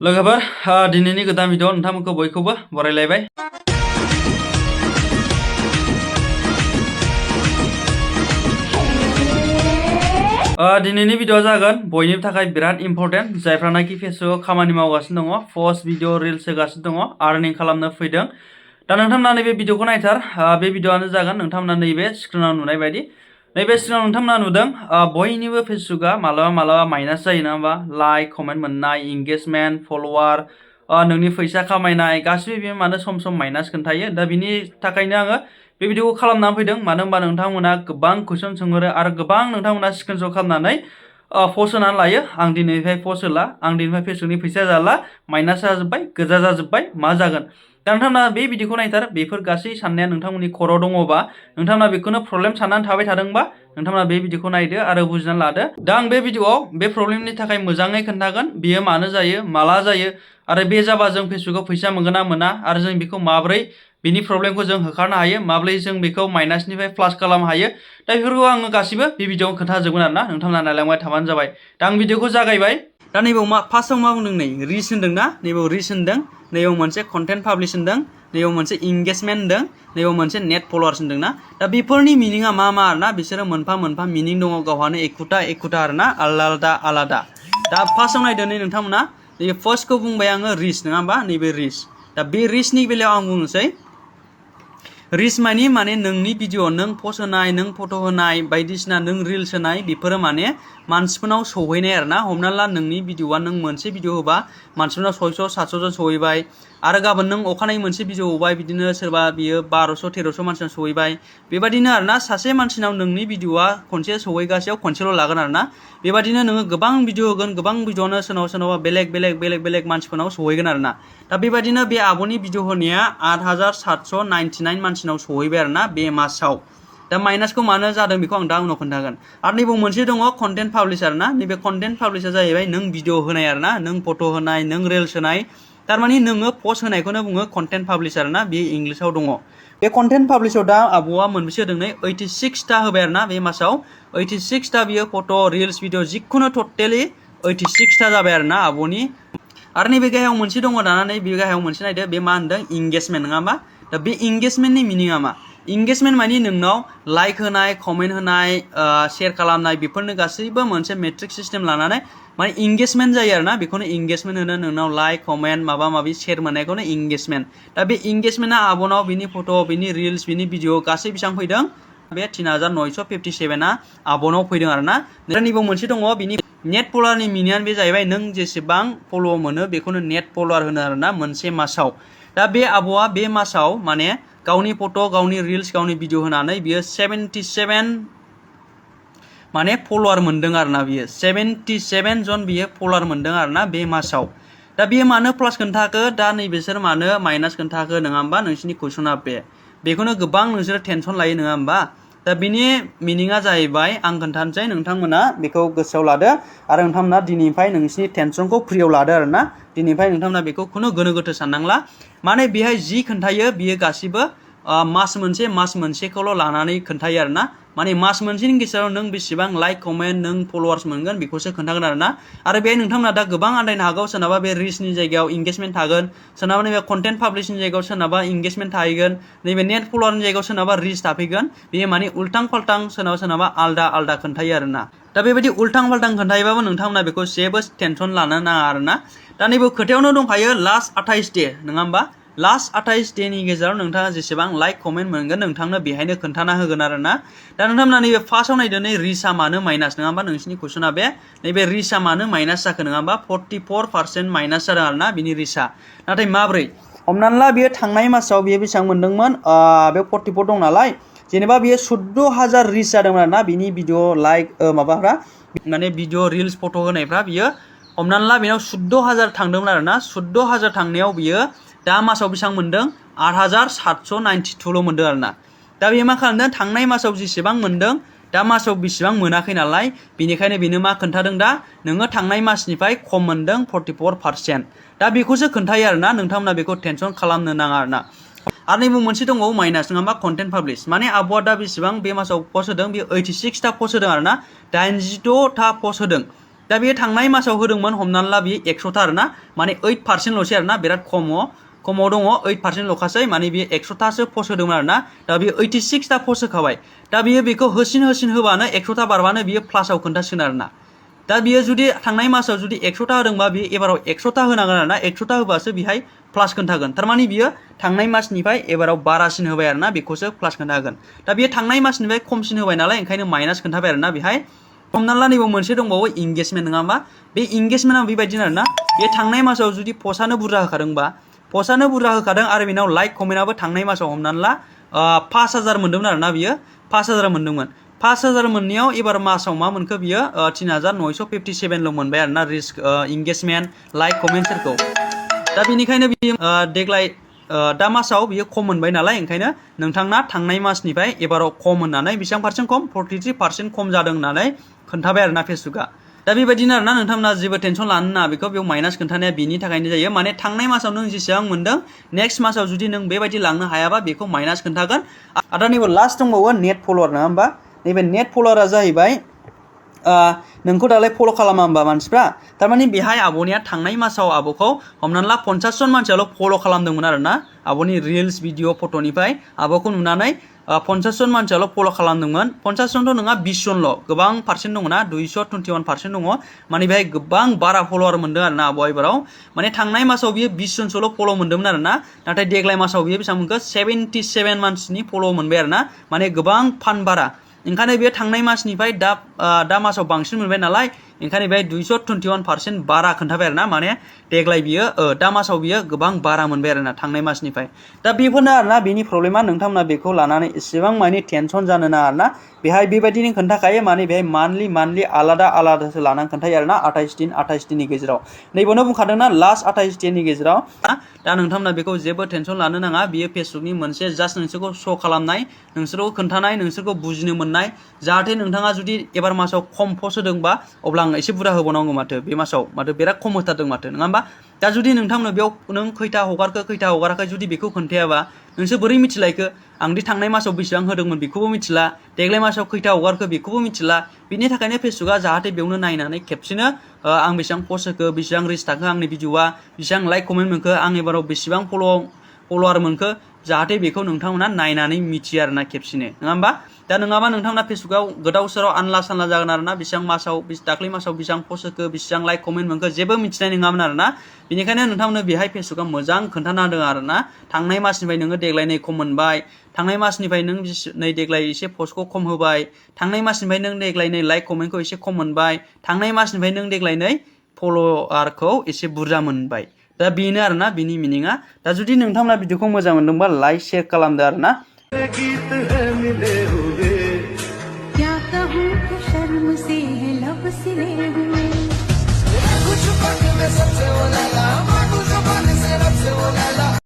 लोगोफोर दिनैनि गोदान भिडिअ नोंथांमोनखौ बयखौबो बरायलायबाय। दिनैनि भिडिअ जागोन बयनिबो थाखाय बिराद इम्पर्टेन्ट जायफ्रानाखि फेसबुकआव खामानि मावगासिनो दङ, पस्ट भिडिअ रिल्स होगासिनो दङ, आर्निं खालामनो फैदों। दा नोंथांमोना नैबे भिडिअखौ नायथार। बे भिडिअआनो जागोन नोंथांमोना नैबे स्क्रिनाव नुनाय बायदि। नैबे स्क्रिनाव नोंथांमोना नुदों बयनिबो फेसबुकआ मालाबा मालाबा माइनास जायो नङा होमबा? लाइक कमेन्ट मोननाय, इंगेजमेन्ट, फलोवार, नोंनि फैसा खामायनाय गासिबो बेयो मानो सम सम माइनास खोन्थायो। दा बिनि थाखायनो आङो बे भिडिअखौ खालामनानै फैदों। मानो होनबा नोंथांमोना गोबां कुइसन सोंहरो आरो गोबां नोंथांमोना स्क्रिनशट खालामनानै पस्ट होनानै लायो। आं दिनैनिफ्राय पस्ट होला, आं दिनैनिफ्राय फेसबुकनि फैसा जाला, माइनास जाजोब्बाय, गोजा जाजोब्बाय, मा जागोन? दा नोंथांमोना बे भिडिअखौ नायथार। बेफोर गासै साननाया नोंथांमोननि खर'आव दङबा, नोंथांमोना बेखौनो प्रब्लेम साननानै थाबाय थादोंबा, नोंथांमोना बे भिडिअखौ नायदो आरो बुजिनानै लादो। दा आं बे भिडिअआव बे प्रब्लेमनि थाखाय मोजाङै खोन्थागोन, बियो मानो जायो, माला जायो, आरो बे जाबा जों फेसबुकआव फैसा मोनगोन ना मोना, आरो जों बेखौ माब्रै बिनि प्रब्लेमखौ जों होखारनो हायो, माब्रै जों बेखौ माइनासनिफ्राय प्लास खालामनो हायो। दा बेफोरखौ आङो गासिबो बे भिडिअआव खोन्थाजोबगोन आरोना, नोंथांमोना नायलांबाय थाबानो जाबाय। दा आं भिडिअखौ जागायबाय। दा नैबेयाव फार्स्टआव मा बुंदों, नै रिच होनदों ना, नैबेयाव रिच होनदों, नैबेयाव मोनसे कन्टेन्ट पाब्लिश होनदों, नैबेयाव मोनसे इंगेजमेन्ट होनदों, नैबेयाव मोनसे नेट फलोवार्स होनदों ना। दा बेफोरनि मिनिङा मा मा आरोना, बिसोरो मोनफा मोनफा मिनिं दङ, गावहानो एखुथा आरोना, आलादा आलादा। दा फार्स्टआव नायदो नै नोंथांमोना, नैबे फार्स्टखौ बुंबाय आङो रिच नङा होमबा, नैबे रिच। दा बे रिचनि बेलायाव आं बुंनोसै, रिच माने नोंनि भिडिअ, नों पस्ट होनाय, नों फट' होनाय, बायदिसिना नों रिल्स होनाय, बेफोरो माने मानसिफोरनाव सौहैनाय आरोना। हमना ला नोंनि भिडिअआ, नों मोनसे भिडिअ होबा मानसिफोरनाव 600-700 जन सहैबाय, आरो गाबोन नों अखानायै मोनसे भिडिअ होबाय, बिदिनो सोरबा बियो 1200-1300 मानसिनाव सहैबाय। बेबादिनो आरोना, सासे मानसिनाव नोंनि भिडिअआ खनसे सहैगासेयाव खनसेल' लागोन आरोना। बेबादिनो नोङो गोबां भिडिअ होगोन, गोबां भिडिअआनो सोरनावबा बेलेग मानसिफोरनाव सहैगोन आरोना। दा बेबादिनो बे आब'नि भिडिअ होनाया 8799 मानसिनाव सहैबाय आरोना बे मासाव। दा माइनासखौ मानो जादों बेखौ आं दा उनाव खोन्थागोन। आरो नैबे मोनसे दङ कन्टेन्ट पाब्लिशार ना। नैबे कन्टेन्ट पाब्लिशार जाहैबाय नों भिडिअ होनाय आरोना, नों फट' होनाय, नों रिल्स होनाय, थारमाने नोङो पस्ट होनायखौनो बुङो कन्टेन्ट पाब्लिशार ना, बे इंलिसाव दङ। बे कन्टेन्ट पाब्लिशाव दा आब'आ मोनबेसे होदों, नै 86टा होबाय आरोना बे मासाव। 86टा बियो फट' रिल्स भिडिअ जिखुनु टटेलि 86टा जाबाय आरोना आब'नि। आरो नैबे गाहायाव मोनसे दङ, दाना नैबे गाहायाव मोनसे नायदो, बे मा होनदों, इंगेजमेन्ट नङा होमबा। दा बे इंगेजमेन्टनि मिनिङा मा? इंगेजमेन्ट माने नोंनाव लाइक होनाय, कमेन्ट होनाय, शेयार खालामनाय, बेफोरनो गासैबो मोनसे मेट्रिक सिस्टेम लानानै माने इंगेजमेन्ट जायो आरोना। बेखौनो इंगेजमेन्ट होनो, नोंनाव लाइक, कमेन्ट, माबा माबि शेयार मोननायखौनो इंगेजमेन्ट। दा बे इंगेजमेन्टआ आब'नाव बिनि फट', बिनि रिल्स, बिनि भिडिअ गासै बेसेबां फैदों? बे 3957आ आब'नाव फैदों आरोना। नैबेयाव मोनसे दङ, बिनि नेट फलोवारनि मिनिङानो बे जाहैबाय, नों जेसेबां फल' मोनो बेखौनो नेट फलोवार होनो आरोना मोनसे मासाव। दा बे आब'आ बे मासाव माने गावनि फट', गावनि रिल्स, गावनि भिडिअ होनानै बियो 77 माने फलोवार मोनदों आरोना। बियो 77 जन बियो फलोवार मोनदों आरोना बे मासाव। दा बियो मानो प्लास खोन्थाखो, दा नैबेसोर मानो माइनास खोन्थाखो नङा होमबा? नोंसिनि कुइसना बेखौनो गोबां नोंसोरो टेनसन लायो नङा होमबा? दा बिनि मिनिङा जाहैबाय, आं खोन्थानोसै, नोंथांमोना बेखौ गोसोआव लादो आरो नोंथांमोना दिनैनिफ्राय नोंसिनि टेनसनखौ फ्रियाव लादो आरोना। दिनैनिफ्राय नोंथांमोना बेखौ खुनु गोनो गोथो साननांला। माने बेहाय जि खोन्थायो बियो गासिबो मास मोनसेखौल' लानानै खोन्थायो आरोना। माने मास मोनसेनि गेजेराव नों बेसेबां लाइक, कमेन्ट, नों फलोवार्स मोनगोन बेखौसो खोन्थागोन आरोना। आरो बेहाय नोंथांमोना दा गोबां आन्दायनो हागौ, सोरनाबा बे रिचनि जायगायाव इंगेजमेन्ट थागोन, सोरनाबा नैबे कन्टेन्ट पाब्लिशनि जायगायाव सोरनाबा इंगेजमेन्ट थाहैगोन, नैबे नेट फलोवारनि जायगायाव सोरनाबा रिच थाफैगोन। बेयो माने उल्टां फाल्टां सोरनाबा आलदा खोन्थायो आरोना। दा बेबायदि उल्टां फाल्टां खोन्थायोबाबो नोंथांमोना बेखौ जेबो टेनसन लानो नाङा आरोना। दा नैबे खोथायावनो दंखायो लास्ट 28 डे नङा होमबा? लास्ट 28 डेनि गेजेराव नोंथाङा जेसेबां लाइक, कमेन्ट मोनगोन नोंथांनो बेहायनो खोन्थाना होगोन आरोना। दा नोंथांमोना नैबे फार्स्टआव नायदो, नै रिचआ मानो माइनास नङा होमबा? नोंसिनि कुइसना बे नैबे रिचआ मानो माइनास जाखो नङा होमबा? 44% माइनास जादों आरोना बिनि रिचआ। नाथाय माब्रै? हमनानै ला बियो थांनाय मासाव बियो बेसेबां मोनदोंमोन, बे 44 दं नालाय, जेनेबा बियो 14,000 रिच जादोंमोन आरोना बिनि भिडिअ लाइक माबाफ्रा, माने भिडिअ रिल्स फट' होनायफ्रा। बियो हमनानै ला बेनाव 14,000 थांदोंमोन आरोना। 14,000 थांनायाव बियो दा मासाव बेसेबां मोनदों? 8792ल' मोनदों आरोना। दा बेयो मा खालामदों, थांनाय मासाव जेसेबां मोनदों दा मासाव बेसेबां मोनाखै नालाय, बेनिखायनो बेनो मा खोन्थादों, दा नोङो थांनाय मासनिफ्राय खम मोनदों 44%। दा बेखौसो खोन्थायो आरोना। नोंथांमोना बेखौ टेनसन खालामनो नाङा आरोना। आरो नैबे मोनसे दंबावो माइनास नङा होमबा? Content publish. माने आब'आ दा बेसेबां बे मासाव पस्ट होदों, बेयो 86टा पस्ट होदों आरोना। 86टा पस्ट होदों। दा बेयो थांनाय मासाव होदोंमोन हमनानै ला बेयो 100टा आरोना माने 8% ल'सै आरोना बिराद खमाव दङ 8% ल'खासै माने बेयो 100टासो पस्ट होदोंमोन आरोना दा बेयो 86टा पस्ट होखाबाय दा बेयो बेखौ होसिन होबानो 100टा बारबानो बेयो प्लासआव खोन्थासिगोन आरोना दा बेयो जुदि थांनाय मासाव जुदि 100टा होदोंबा बेयो एबाराव 100टा होनांगोन आरोना 100टा होबासो बेहाय प्लास खोन्थागोन थारमाने बियो थांनाय मासनिफ्राय एबाराव बारासिन होबाय आरोना बेखौसो प्लास खोन्थागोन दा बेयो थांनाय मासनिफ्राय खमसिन होबाय नालाय ओंखायनो माइनास खोन्थाबाय आरोना बेहाय हमनानै ला नैबे मोनसे दंबावो इंगेजमेन्ट नङा होमबा बे इंगेजमेन्टआ बेबायदिनो आरोना बे थांनाय मासाव जुदि पस्टआनो बुरजा होखादोंबा पस्टआनो बुरजा होखादों आरो बेनाव लाइक कमेन्टआबो थांनाय मासाव हमनानै ला 5000 मोन्दोंमोन आरोना बियो 5000 मोन्दोंमोन 5000 मोननायाव एबार मासाव मा मोनखो बियो 3957 ल' मोनबाय आरोना रिस्क इंगेजमेन्ट लाइक कमेन्टफोरखौ दा बेनिखायनो बियो देग्लाय दा मासाव बियो खम मोनबाय नालाय ओंखायनो नोंथांना थांनाय मासनिफ्राय एबाराव खम होननानै बेसेबां पार्सेन्ट खम 43% खम जादों होननानै खोन्थाबाय आरोना फेसबुकआ दा बेबायदिनो आरोना नोंथांमोना जेबो टेनसन लानो नाङा बेखौ बेयाव माइनास खोन्थानाया बेनि थाखायनो जायो माने थांनाय मासाव नों जेसेबां मोन्दों नेक्स्ट मासाव जुदि नों बेबायदि लांनो हायाबा बेखौ माइनास खोन्थागोन आरो नैबे लास्ट दंबावो नेट फलोवार नङा होमबा नैबे नेट फलोवारा जाहैबाय नोंखौ दालाय फल' खालामा होमबा मानसिफ्रा थारमाने बेहाय आब'निया थांनाय मासाव आब'खौ हमनानै ला 50 जन मानसियाल' फल' खालामदोंमोन आरोना आब'नि रिल्स भिडिअ फट'निफ्राय आब'खौ नुनानै 50 जन मानसियाल' फल' खालामदोंमोन 50 जनथ' नङा 20 जनल' गोबां पार्सेन्ट दङ ना 221% दङ माने बेहाय गोबां बारा फल'वार मोन्दों आरोना आब'आ एबाराव माने थांनाय मासाव बियो 20 जनसोल' फल' मोन्दोंमोन आरोना नाथाय देग्लाय मासाव बियो बेसेबां मोनखो 77 मानसिनि फल' मोनबाय आरोना माने गोबां फान बारा ओंखायनो बेयो थांनाय मासनिफ्राय दा मासाव बांसिन मोनबाय नालाय ओंखायनो बेहाय 221% बारा खोन्थाबाय आरोना माने देग्लाय बियो दा मासाव बियो गोबां बारा मोनबाय आरोना थांनाय मासनिफ्राय दा बेफोरनो आरोना बेनि प्रब्लेमा नोंथांमोना बेखौ लानानै एसेबां माने टेनसन जानो नाङा आरोना बेहाय बेबायदिनो खोन्थाखायो माने बेहाय मान्थलि आलादासो लानानै खोन्थायो आरोना 28 दिननि गेजेराव नैबेयावनो बुंखादोंना लास्ट 28 दिननि गेजेराव दा नोंथांमोना बेखौ जेबो टेनसन लानो नाङा बियो फेसबुकनि मोनसे जास्ट नोंसोरखौ श' खालामनाय नोंसोरखौ खोन्थानाय नोंसोरखौ बुजिनो मोननाय जाहाथे नोंथाङा जुदि एबार मासाव खम पस्ट होदोंबा अब्ला आं एसे बुरजा होबावनांगौ माथो बे मासाव माथो बिराद खम होथारदों माथो नङा होमबा दा जुदि नोंथांनो बेयाव नों खैथा हगारखो खैथा हगाराखै जुदि बेखौ खोन्थायाबा नोंसोर बोरै मिथिलायखो आंदि थांनाय मासाव बेसेबां होदोंमोन बेखौबो मिथिला देग्लाय मासाव खैथा हगारखो बेखौबो मिथिला बिनि थाखायनो फेसबुकआ जाहाथे बेयावनो नायनानै खेबसेनो आं बेसेबां पस्ट होखो बेसेबां रिच थाखो आंनि भिडिअआ बेसेबां लाइक कमेन्ट मोनखो आं एबाराव बेसेबां फल'वार मोनखो जाहाथे बेखौ नोंथांमोना नायनानै मिथियो आरोना खेबसेनो नङा होमबा दा नङाबा नोंथांमोना फेसबुकाव गोदाव सोराव आनला सानला जागोन आरोना बेसेबां मासाव दाख्लै मासाव बेसेबां पस्ट होखो बेसेबां लाइक कमेन्ट मोनखो जेबो मिथिनाय नङामोन आरोना बेनिखायनो नोंथांमोननो बेहाय फेसबुकआ मोजां खोन्थाना होदों आरोना थांनाय मासनिफ्राय नोङो देग्लाय नै खम मोनबाय थांनाय मासनिफ्राय नों नै देग्लाय एसे पस्टखौ खम होबाय थांनाय मासनिफ्राय नों देग्लाय नै लाइक कमेन्टखौ एसे खम मोनबाय थांनाय मासनिफ्राय नों देग्लाय नै फल'वारखौ एसे बुरजा मोनबाय दा बेनो आरोना बिनि मिनिङा दा जुदि नोंथांमोना भिडिअखौ मोजां मोनदोंबा लाइक शेयार खालामदो आरोना क्या कहूँ शर्म से है लब सिले